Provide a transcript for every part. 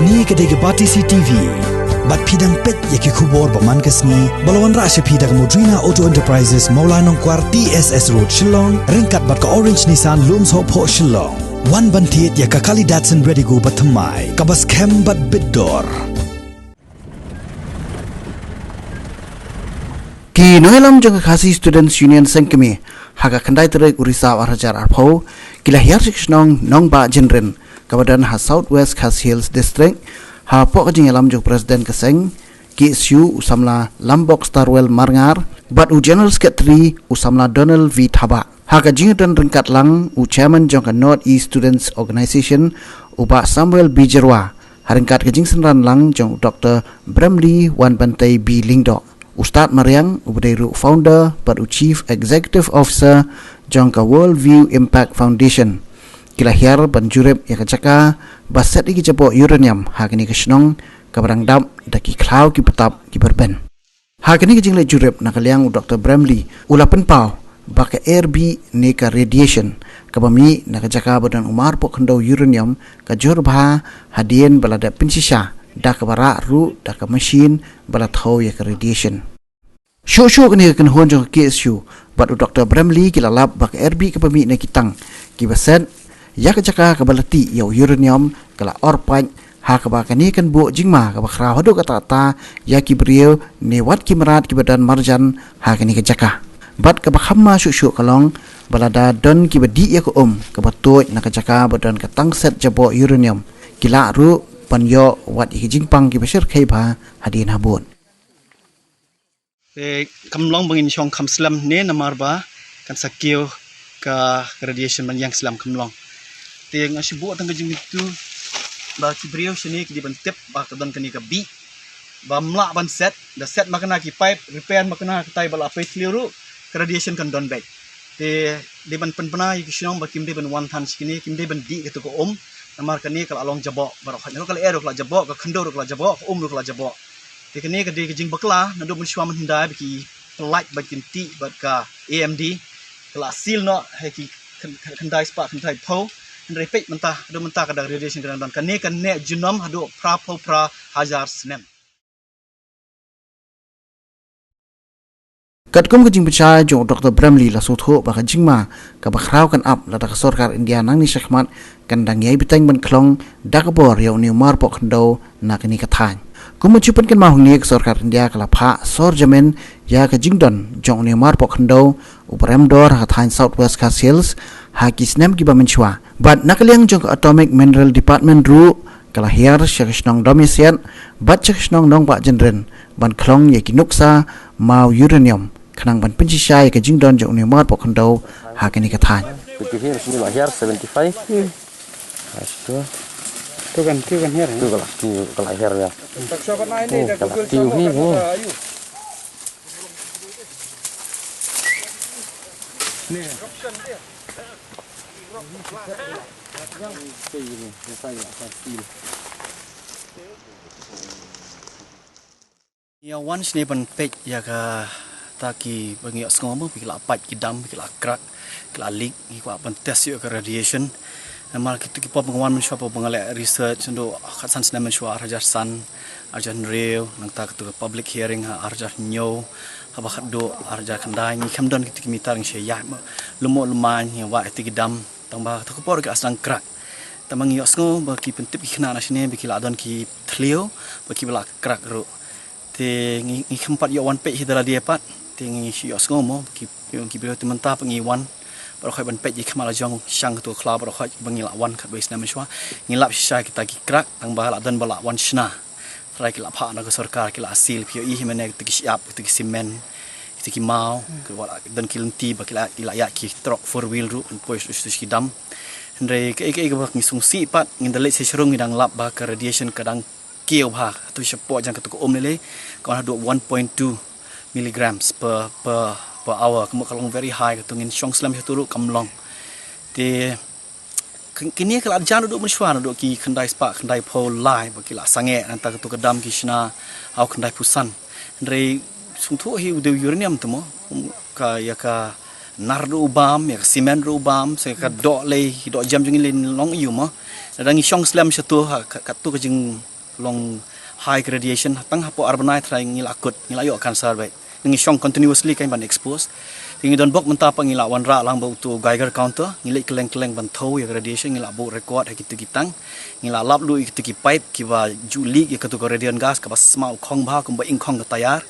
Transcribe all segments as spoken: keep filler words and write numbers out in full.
Kane ka dei ka Batesi T V. Bad phi dang peit ïa ki khubor ba man ka sngi ba la wanrah sha phi da ka Modrina Auto Enterprises, Mawlai Nongkwar, T S S Road, Shillong, ryngkat bad ka Orange Nissan, Lumsohphoh, Shillong. Wan ban thied ïa ka kali Datsun Redigo ba thymmai, kaba skhem bad bit dor. Ki nongïalam jong ka Khasi Students Union Seng Kmie, ha ka khyndai tarik u Risaw ar hajar arphew, ki la hiar sha ka shnong Nongbah Jynrin, kaba don ha South West Khasi Hills District, hapoh ka jingïalam jong u President ka seng K S U, u samla Lambok Starwell Marngar, bad u General Secretary, u samla Donald V Thabah. Ha ka jingïadon ryngkat lang u Chairman jong ka North East Students Organisation, u Bah Samuel B Jyrwa, ha ryngkat ka jingsynran lang jong u Doktor Bramley Wanbantei B Lyngdoh, u Stad Mariang, uba dei ruh u founder bad u Chief Executive Officer jong ka World View Impact Foundation, ki la hiar ban jurip ïa ka jaka ba set ïa ki jaboh uranium ha kane ka shnong, kaba dang dap da ki khlaw ki btap kiba rben. Ha kane ka jingleit jurip, na ka liang u Doktor Bramley u la pynpaw ba ka airbih ne ka radiation kaba mih na ka jaka ba don u marpoh khyndew uranium ka jur bha hadien ba la dep pynshisha da kaba rah ruh da ka machine ba la thew ïa ka radiation. Shuh shuh kane ka kynhun jong ka K S U bad u Doktor Bramley ki la lap ba ka airbih kaba mih na ki tank kiba set ïa ka jaka kaba la tih ïa u uranium ka la or pait, ha kaba kane kan buh jingma kaba khraw haduh katta katta ïa ki briew ne wat ki mrad kiba don marjan ha kane ka jaka. Bad kaba kham ma shuh shuh ka long ba lada don kiba dih ïa ka um kaba tuid na ka jaka ba don ka tang set jaboh uranium, ki lah ruh ban ïoh wat ïa ki jingpang kiba shyrkhei bha hadien habud. Te kam long ba ngin shong kham slem ne namar ba kan sa kiew ka radiation ban ïeng slem, kam long. Te nga shu buh tang ka jingmyntoi ba ki briew shane ki dei ban tip ba ka don kane ka bih, ba ym lah ban set, da set ma kane ki pipe, repair ma kane katai ba la pei thliew ruh, ka radiation kan don beit. Te dei ban pynbna ïa ki shnong ba kim dei ban wan than shi kine, kim dei ban dih kato ka um, namar kane ka la long jaboh baroh khoit, ruh ka lyer ruh ka la jaboh, ka khyndew ruh ka la jaboh, ka um ruh ka la jaboh. Te kane ka dei ka jingbakla naduh mynshuwa mynhyndai ba ki pyllait ba kin tih bad ka A M D, ka la seal noh ha ki khyn-, khyndai spah khyndai phew. Hynrei peit mynta, haduh mynta ka dang radiation ka dang don. Kane ka neh junom haduh phra phew phra hajar snem. Katkum ka jingpynshai jong u Doktor Bramley la sngewthuh ba ka jingma kaba khraw kan ap lada ka sorkar India nangne shakhmat kan dang ïai bteng ban khlong da ka bor ïa une u marpoh khyndew na kane ka thaiñ. Kum ban shu pynkynmaw hangne, ka sorkar India ka la phah sor jamin ïa ka jingdon jong une u marpoh khyndew uba rem dor ha ka thaiñ South West Khasi Hills ha ki snem kiba mynshuwa. Bad na ka liang jong ka Atomic Mineral Department ruh ka la hiar sha ka shnong Domiasiat bad sha ka shnong Nongbah Jynrin ban khlong ïa ki nuksa maw uranium khnang ban pynshisha ïa ka jingdon jong une u marpoh khyndew ha kane ka thaiñ. Ki hiar sini lah hiar seventy five. Hmm. Has tu. Tu kan, tu kan hiar, eh? Tu ka lah, tu ka lah hiar ïa. Oh, ka lah tu hi, oh. Ni. Ngi ïa wan shane ban peit ïa kata kiba ngi ïohsngew mo, ba ki la pait ki dam, ba ki la crack, ki la leak, ngi kwah ban test ïa ka radiation. Namar kito ki pop ba nga wan mynshuwa, pop ba nga leh research naduh khatsan snem mynshuwa, ar hajar san, ar hajar hynriew, nangta kato ka public hearing ha ar hajar hynñiew, haba khatduh ar hajar khyndai, ngi khlem don kito ki meter, ngi shu ïaid mo, lum mo lum mai, ngi wad kito ki dam, tang ba kato ka por ki la sdang crack. Tang ba ngi ïohsngew ba ki pyntip ki khynnah na shane ba ki la don ki thliew, ba kiba la crack ruh. Te ngi, ngi khlem pat ïoh wan peit hi da lade pat. Te ngi shu ïohsngew mo, ki, ki briew te mynta pat ngi wan baroh khoit ban peit ïa ki khmat la jong shang kato ka khlaw baroh khoit ba ngi la wan khatwei snem mynshuwa. Ngi lap shisha kita ki crack, tang ba la don ba la wan shna. Trai ki la phah na ka sorkar, ki la seal, phi ïohi hi mynne kita ki shyiap, kita ki cement, kita ki maw, ki wa la don ki lynti ba ki la, ki la ïaid ki trok four wheel ruh, poi sha, sha, sha ki dam. Hynrei kaei kaei kaba ngi sngewsih pat, ngin da leit sha shrong ngi dang lap ba ka radiation ka dang kiew bha, tu shapoh jong katu ka um lei lei, ka wan haduh one point two milligrams per, per, per hour, ka mut ka long very high, katu ngin shong slem shatu ruh kam long. Te, kin-, kine ka la jan haduh mynshuwa, haduh ki khyndai spah, khyndai phew lai, ba ki la sangeh, nangta katu ka dam ki shna, ha u khyndai phew san. Hynrei, sngewthuh hi u dei u uranium tu mo, ka, ïa ka nar ruh u bam, ïa ka cement ruh u bam, sa ka doh lei, doh jem jong ngi lei long aiu mo. Lada ngi shong slem shatu, ha, ka, katu ka jing long high radiation, tang hapoh Arbanaithlai ngi la kut, ngi la ïoh cancer beit. Ngi shong continuously kan ban expose. Te ngi don bok mynta pat ngi la wanrah lang bad uto Geiger counter, ngi leit kylleng kylleng ban thew ïa ka radiation, ngi la buh record ha kito ki tank. Ngi la lap luh ïa kito ki pipe kiba ju leak ïa kato ka radiant gas kaba sma u khong bha kumba ing khong ka tayar.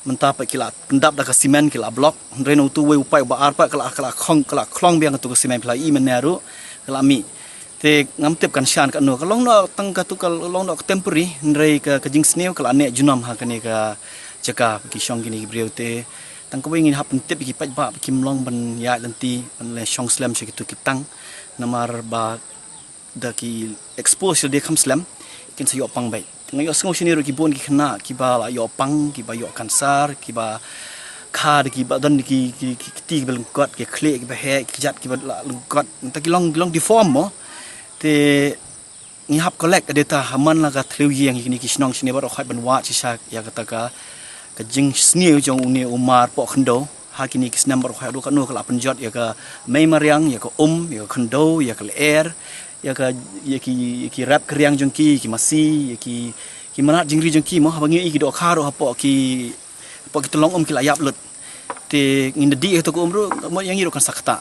Mynta pat ki la pyndap da ka cement, ki la block. Hynrei na uto uwei u pipe uba ar pat ka la, ka la khong, ka la khlong biang kato ka cement, phi la i mynne ruh ka la mih. Te ngam tip kan shan katno, ka long noh tang kato, ka long noh ka temporary, hynrei ka, ka jingsniew ka la neh junom ha kane ka jaka ba ki shong kine ki briew. Te tang kawei ngin hap pyntip ïa ki paidbah ba kim long ban ïaid lynti ban leit shong slem sha kito ki tank, namar ba da ki expose sha lade kham slem kin sa ïoh pang beit. Nga ïohsngew shane ruh ki bun ki khynnah kiba la ïoh pang, kiba ïoh cancer, kiba kha da kiba don ki, ki, ki kti kiba lyngkot, ki khlieh kiba heh, ki kjat kiba la lyngkot. Nangta ki long, ki long deform mo. Te ngi hap collect data ha man la ka thliew ïing ïa kine ki shnong shane baroh khoit ban wad shisha ïa kata ka, ka jingsniew jong une u mar poh khyndew. Ha kine ki snem baroh khoit haduh katno ka la pynjot ïa ka mei mariang, ïa ka um, ïa ka khyndew, ïa ka lyer, ïa ka, ïa ki, ïa ki rep ka riang jong ki, ki masi, ïa ki, ki mrad jingri jong ki mo, haba ngi ïohi ki dohkha ruh hapoh ki, hapoh ki tyllong um ki la ïap lut. Te ngin da dih ïa kato ka um ruh, mo ïa ngi ruh kan sa ktah.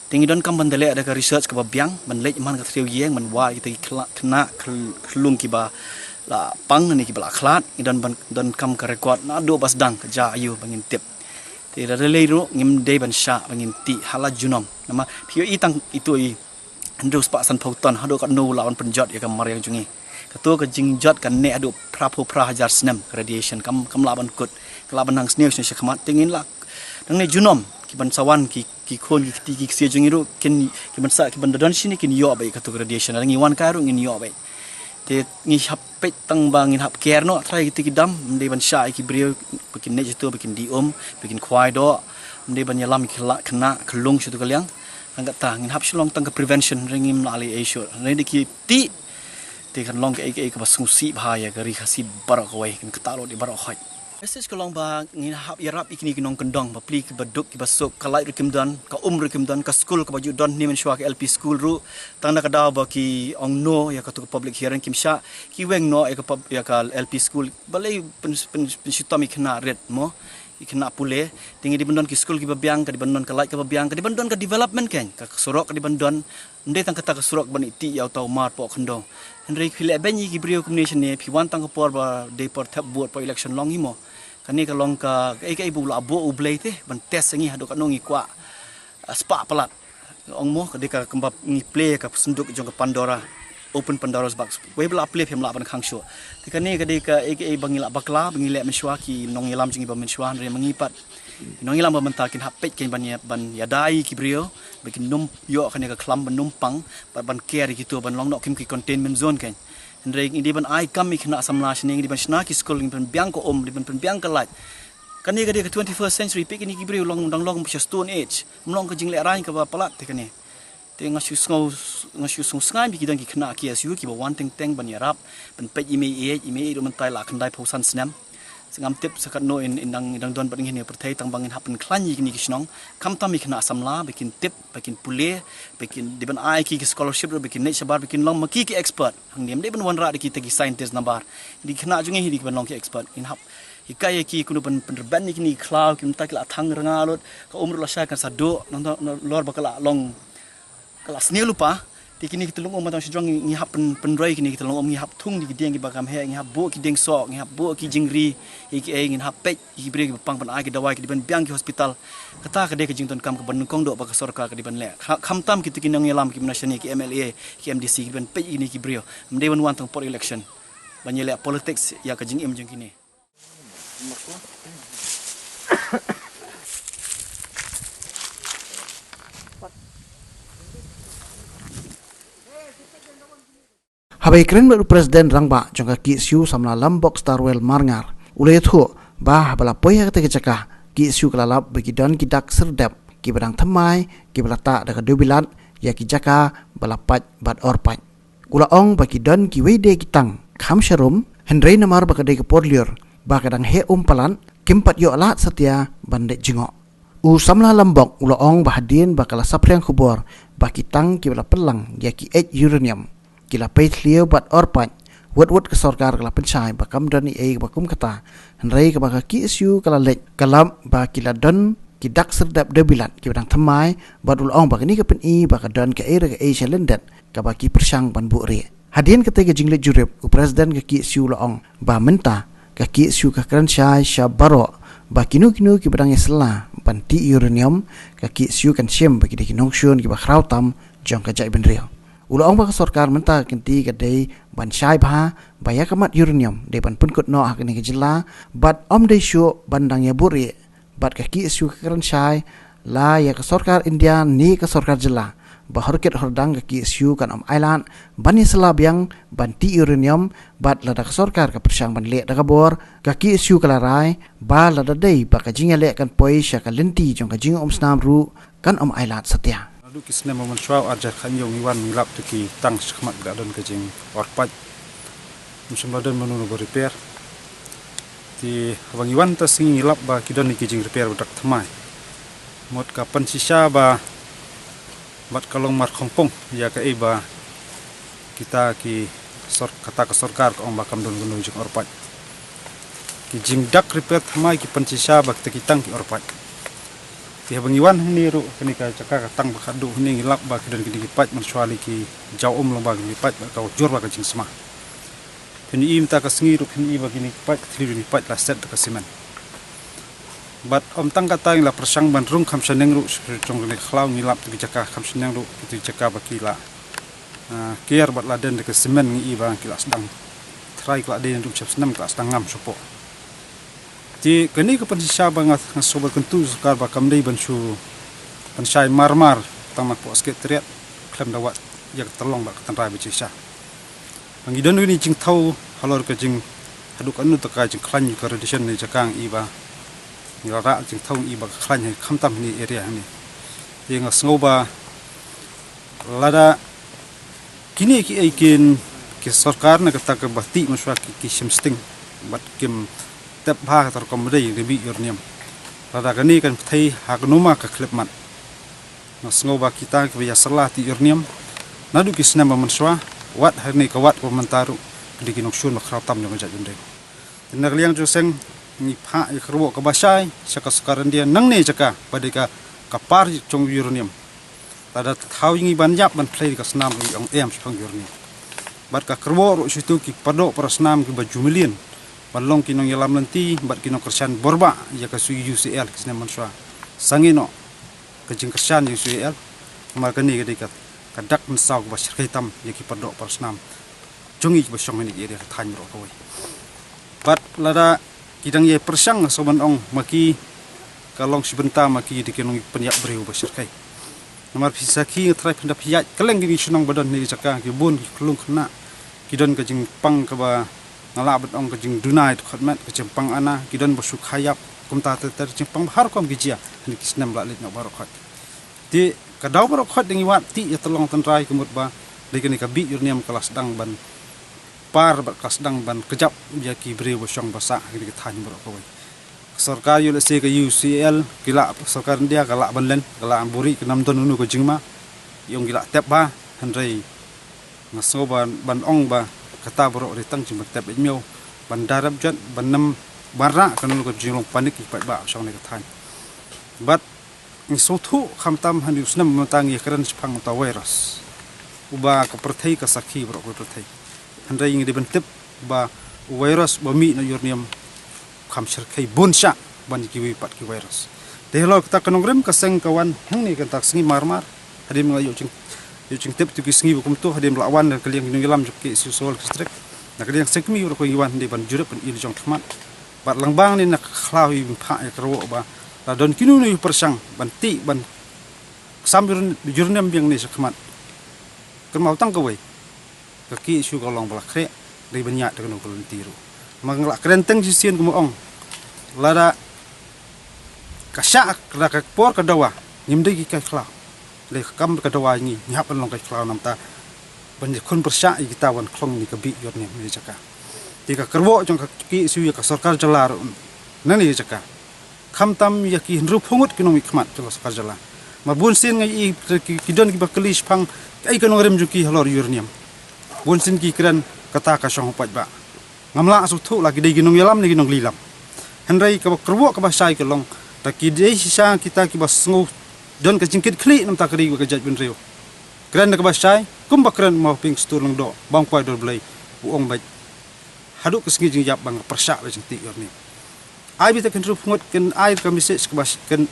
Te ngi donkam ban da leh da ka research kaba biang, ban leit man ka thliew ïing, ban wad kita ki khynnah, khynnah khyllung kiba la pang ne kiba la khlad, ngi don ban, donkam ka record naduh ba sdang ka jia aïu ba ngin tip. Te lada lei ruh ngim dei ban shah ba ngin tih ha la junom. Namar phi ïohi tang ito i hynriew spah sanphew ton haduh katno u lah ban pynjot ïa ka mariang jong ngi. Kato ka jingjot kan neh haduh phra phew phra hajar snem, ka radiation kam, kam lah ban kut, ka lah ban nang sniew sniew sha khmat. Te ngin lah nangne junom ki ban sa wan ki, ki khun ki kti ki ksiew jong ngi ruh kin, ki ban sa, ki ban da don shane kin ïoh beit ïa kato ka radiation. Lada ngi wan kai ruh ngin ïoh beit. Te ngi hap peit tang ba ngin hap care noh, trai kita ki dam, ym dei ban shah ïa ki briew ba kin neh shato, ba kin dih um, ba kin khwai doh, ym dei ban ïalam ïa ki khynnah, khynnah khyllung shato ka liang. Tang kata ngin hap shu long tang ka prevention, hynrei ngim lah leh ei shuh. Hynrei da ki tih te kan long kaei kaei kaba sngewsih bha ïa ka Ri Khasi baroh kawei, kan ktah lut ïa baroh khoit. Message ka long ba ngin hap ïarap ïa kine ki nongkyndong, bapli kiba duk kiba suk, ka light ruh kim don, ka um ruh kim don, ka skul kaba ju don ne mynshuwa ka L P school ruh, tang na ka daw ba ki ong no ïa kato ka public hearing kim shah, ki weng noh ïa ka pub-, ïa ka L P school, balei pyn, pyn, pynshitom ïa ki khynnah rit mo, ïa ki khynnah pule. Te ngi dei ban don ki skul kiba biang, ka dei ban don ka light kaba biang, ka dei ban don ka development kan, ka surok ka dei ban don, ym dei tang kata ka surok ban itih ïa uta u mar poh khyndew. Hynrei phi leh beiñ ïa ki briew kumne shane, phi wan tang ka por ba dei por thep vote, por election long hi mo. Kane ka long ka, kaei kaei ba u la buh U Blei te ban test ïa ngi haduh katno ngi kwah, ah, spah palat. Ong mo, ka dei ka kumba ngi plie ka synduk jong ka Pandora, open Pandora's box. Wei ba la plie phi ym lah ban khang shuh. Te kane ka dei kaei kaei ba ngi lah bakla, ba ngi leh mynshuwa, ki nongïalam jong ngi ba mynshuwa, hynrei ma ngi pat ki nongïalam ba mynta kin hap peit kan ban ïa, ban ïada ïa ki briew ba kin nym ïoh kane ka khlam, ban nym pang, ban, ban care ïa kito, ban long noh kim ki containment zone kan. Hynrei ngi dei ban ai kam ïa ki khynnah samla shane, ngi dei ban shna ki skul, ngi dei ban biang ka um, ngi dei ban pynbiang ka light. Kane ka dei ka twenty-first century, peit kine ki briew long, dang long sha stone age. Ym long ka jinglehrain kaba palat te kane. Te nga shu sngew, nga shu sngewsngaiñ ba ki don ki khynnah K S U kiba wan teng teng ban ïarap, ban peit ïa i mei ïeit, i mei ïeit ruh mynta i la khyndai phew san snem. Sa ngam tip sa katno in, in dang, in dang don bad ngi ha kane ka pyrthei, tang ba ngin hap pynkhlaiñ ïa kine ki shnong, khamtam ïa ki khynnah samla, ba kin tip, ba kin pule, ba kin dei ban ai ki, ki scholarship ruh, ba kin leit shabar, ba kin long ma ki ki expert. Hangne ym dei ban wanrah da kita ki scientist nabar. Dei ki khynnah jong ngi hi dei ki ban long ki expert. Ngin hap hikai ïa ki kumno ban pynrben ïa kine ki khlaw, ki mynta ki la thang rnga lut, ka um ruh lashai kan sa duh, nangta nalor ba ka la long, ka la sniew lypa. Te kine ki tyllong um mynta shajrong ngi, ngi hap pyn, pynroi kine ki tyllong um, ngi hap thung da ki dieng kiba kham heh, ngi hap buh ki dieng soh, ngi hap buh ki jingri, ïa kiei, ngin hap peit ïa ki briew kiba pang, ban ai ki dawai, ki dei ban biang ki hospital. Kata ka dei ka jingdonkam kaba nyngkong doh ba ka sorkar ka dei ban leh. Kha, khamtam kito ki nongïalam kiba na shane, ki M L A, ki M D C, ki dei ban peit ïa kine ki briew. Ym dei ban wan tang por election ban ïaleh politics ïa ka jingim jong kine. Haba ïakren bad u President Rangbah jong ka K S U Samla Lambok Starwell Marngar, u la ïathuh ba haba la poi ha kata ka jaka, K S U ka la lap ba ki don ki dak syrdep kiba dang thymmai, kiba la tah da ka dewbilat ïa ki jaka ba la pait bad orpait. U la ong ba ki don kiwei de ki tang kham sharum, hynrei namar ba ka dei ka por lyiur ba ka dang heh um palat, kim pat ïoh lad satia ban leit jngoh. U Samla Lambok u la ong ba hadien ba ka la saphriang khubor ba ki tang kiba la pynlang ïa ki eit uranium, ki la pei thliew bad orpait, Wut wut ka sorkar ka la pynshai ba kam don ei ei ba kum kata. Hynrei kaba ka K S U ka la leit ka lap ba ki la don ki dak serdep de bilat kiba dang thymmai, bad u la ong ba kane ka pyni ba ka don kaei re kaei sha lyndet kaba ki pyrshang ban buhrieh. Hadien katei ka jingleit jurip, u president ka K S U u la ong ba mynta ka K S U ka kren shai sha baroh ba kino kino kiba dang ïasylla ban tih uranium, ka K S U kan shem ba ki dei ki nongshun kiba khraw tam jong ka jaitbynriew. U la ong ba ka sorkar mynta ka kynti ka dei ban shai bha ba ïa ka mat uranium dei ban pynkut noh ha kane ka jylla, bad ym dei shuh ban dang ïa buhrieh. Bad ka K S U ka kren shai la ïa ka sorkar India ne ka sorkar jylla ba hor kit hor dang ka K S U kan ym ailad ban ïasylla biang ban tih uranium, bad lada ka sorkar ka pyrshang ban leh da ka bor, ka K S U ka la rai ba lada dei ba ka jingïaleh kan poi sha ka lynti jong ka jingumsnam ruh kan ym ailad satia. Naduh ki snem ba mynshuwa ar hajar khathynñiew ngi wan ngi lap da ki tang shakhmat ba la don ka jingor paip. Ym shym la don mano mano ba repair. Te haba ngi wan mynta ka sngi ngi lap ba ki don ki jingrepair ba dak thymmai. Mut ka pynshisha ba bad ka long markhongpong ïa kaei ba kita ki sor-, kata ka sorkar ka ong ba kam don kano jingor paip. Ki jingdak repair thymmai ki pynshisha ba kita ki tang ki or paip. Te haba ngi wan hangne ruh kane ka jaka ka tang ba khatduh hangne ngi lap ba ki don kine ki paip mynshuwa lei ki jaw um long ba kine ki paip bad ka jur ba ka jingsma. Phin ïohi mynta ka sngi ruh phin ïohi ba kine ki paip, thli kine ki paip la set da ka simen. Bad ym tang kata ngi la pyrshang ban rung kham shaneng ruh jong kane ka khlaw ngi lap da ki jaka kham shaneng ruh, ki jaka ba ki la, ah, kiar bad la den da ka simen ngi ïohi ba ki la sdang. Trai ki la dei ruh shep snem ki la sdang ngam shapoh. Te kane ka pynshisha ba nga, nga sngewbha kyntu sorkar ba kam dei ban shu pynshai mar mar tang na poh secretariat khlem da wad ïa ka tyllong bad ka tynrai ba shisha. Ba ngi don kine ki jingthaw halor ka jing haduh katno ta ka jingkhlaiñ ka radiation ne jaka ngi ïohi ba ngi la rah jingthaw ngi ïohi ba ka khlaiñ ha khamtam hangne area hangne. Te nga sngewbha lada kine kiei kin ki sorkar na kata kaba tih mynshuwa ki, ki shim sting bad kim tep bha kata rukom ba dei re bih uranium. Lada kane kan pynthei ha kano ma ka khyllipmat. Nga sngewbha kita kiba ïasylla tih uranium naduh ki snem ba mynshuwa, wat hangne ka wat kaba mynta ruh, ki dei ki nongshun ba khraw tam jong ka jaitbynriew. Te na ka liang jong ka seng ngi phah ïa ka kyrwoh kaba shai sha ka sorkar India nangne jaka ba dei ka, ka par jong uranium. Lada thaw ïa ngi ban ïap ban plie ka snam ruh ong em shaphang uranium. Bad ka kyrwoh ruh sha kito ki pardoh parasnam kiba ju million ban long ki nongïalam lynti bad ki nongkyrshan borbah ïa ka sui U C L ki snem mynshuwa. Sangeh noh ka jingkyrshan ïa U C L. Namar kane ka dei ka, ka dak mynsaw kaba shyrkhei tam ïa ki pardoh parasnam jong ngi kiba shong ha kine ki area ka thaiñ baroh kawei. Bad lada ki dang ïai pyrshang, nga sngewbha ban ong ma ki, ka long shi bynta ma ki da ki nongpynïap briew ba shyrkhei. Namar phi sakhi nga tharai phin da phi ïaid kylleng kine ki shnong ba don ha kine ki jaka, ki bun ki khyllung khynnah, ki don ka jingpang kaba nga lah ban ong ka jingduna ïa dkhot met, ka jingpang ana, ki don ba shu kha ïap, kumta ter ter, jingpang ba ha rukom ki jia ha kine ki snem ba la leit noh baroh khoit. Te ka daw baroh khoit da ngi wad tih ïa tyllong tynrai ka mut ba dei kane ka bih uranium ka la sdang ban par bad ka la sdang ban kjap ïa ki briew ba shong ba sah ha kine ki thaiñ baroh kawei. Ka sorkar U S A, ka U C L, ki lah, sorkar India ka lah ban len, ka lah ban buhrieh, ka nam don kano ka jingma. Ïa ong ki lah tep bha, hynrei nga sngewbha ban ong ba kata baroh dei tang jingban tep beit miaw, ban da rep jot, ban nym, ban rah kano ka jinglong panic ïa ki paidbah ba shong ha kine ki thaiñ. Bad ngi sngewthuh khamtam ha kine ki snem mynta ngi ïakren shaphang uta u virus uba ka pyrthei ka sakhi baroh kawei pyrthei. Hynrei ngi dei ban tip ba u virus ba mih na uranium kam shyrkhei bun shah ban kiwei pat ki virus. Te halor kata ka nongrim ka seng ka wan hangne kata ka sngi mar mar. Hadien nga la ïoh jing, ïoh jingtip ïa ki sngi ba kumto hadien ba la wan na ka liang ki nongïalam jong ka K S U Sool District. Na ka liang seng kmie baroh kawei ngi wan hangne ban jurip ban ïohi jong khmat. Bad lyngba hangne na ka khlaw ngi phah ïa ka kyrwoh ba la don kino kino ki pyrshang ban tih ban sam uranium biang hangne sha khmat. Kynmaw tang kawei, ka K S U ka long ba la khreh, dei ban ïaid da kano ka lynti ruh. Ma nga la kren teng shisien kumba ong, lada ka shah, lada ka por ka dawa ngim dei ki kai khlaw. Lei ka kam ka dawa ïa ngi, ngi hap ban long kai khlaw namar ta ban ïakhun pyrshah ïa kita wan khlong ïa ka bih uranium ha kane ka jaka. Te ka kyrwoh jong ka K S U ïa ka sorkar jylla ruh na kane ka jaka. Khamtam ïa ki hynriewphew ngut ki nongmihkhmat jong ka sorkar jylla. Namar bun sien nga ïohi ki, ki don kiba kylli shaphang kaei ka nongrim jong ki halor uranium. Bun sien ki kren Kata ka shong u paidbah. Ngam lah sngewthuh la ki dei ki nongïalam ne ki nongleit lam. Hynrei kaba kyrwoh kaba shai ka long, da ki dei shisha kita kiba sngew don ka jingkit khlieh namar ka ri bad ka jaitbynriew. Kren da kaba shai, kumba kren u Mawphing Stur Lyngdoh, bam kwai dor Blei, u ong beit, haduh ka sngi jingïap ba nga pyrshah beit jingtih ïa u niam. Ai beit ka hynriew phew ngut, kan ai ka message kaba sh-, kan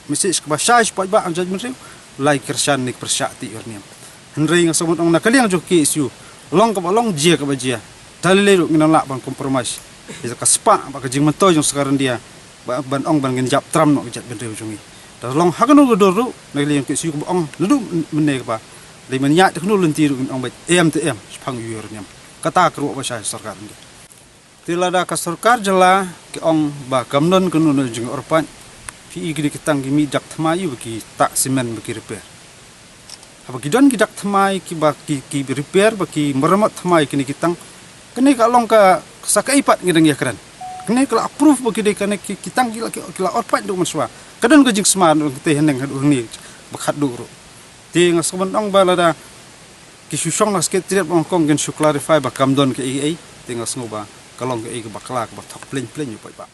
message kaba shai sha u paidbah, ong jaitbynriew, lai kyrshan ne pyrshah tih ïa u niam. Hynrei nga sngewbha ong na ka liang jong ka K S U, long kaba long, jia kaba jia, da lei lei ruh ngin ym lah ban compromise ïa ka spah bad ka jingmyntoi jong sorkar India, ba, ban ong ban ngin ïap tram noh ka jaitbynriew jong ngi. Da long ha kano ka dur ruh, na ka liang K S U kaba ong naduh mynne kaba, lei mynta ïa kano lynti ruh ngin ong beit em te em, shaphang ïa u niam. Kata ka kyrwoh ba shai sorkar India. Te lada ka sorkar jylla ka ong ba kam don kano kano jingorpait, phi i kine ki tang ki mih dak thymmai, i ba ki tah simen ba ki repair. Haba ki don ki dak thymmai kiba ki, ki repair, ba ki maramot thymmai kine ki tang, kane ka long ka sa kaei pat ngi dang ïakren. Kane ka la approve ba ki dei, kane ki, ki tang ki la, ki, ki la orpait duh mynshuwa. Ka don ka jingsma duh, ka tei haneng haduh hangne ba khatduh ruh. Te nga sngewbha ong ba lada ki shu shong na Secretariat ba Hong Kong kin shu clarify ba kam don kaei kaei, te nga sngew ba ka long kaei kaba kla, kaba thok pleng pleng ïa u paidbah.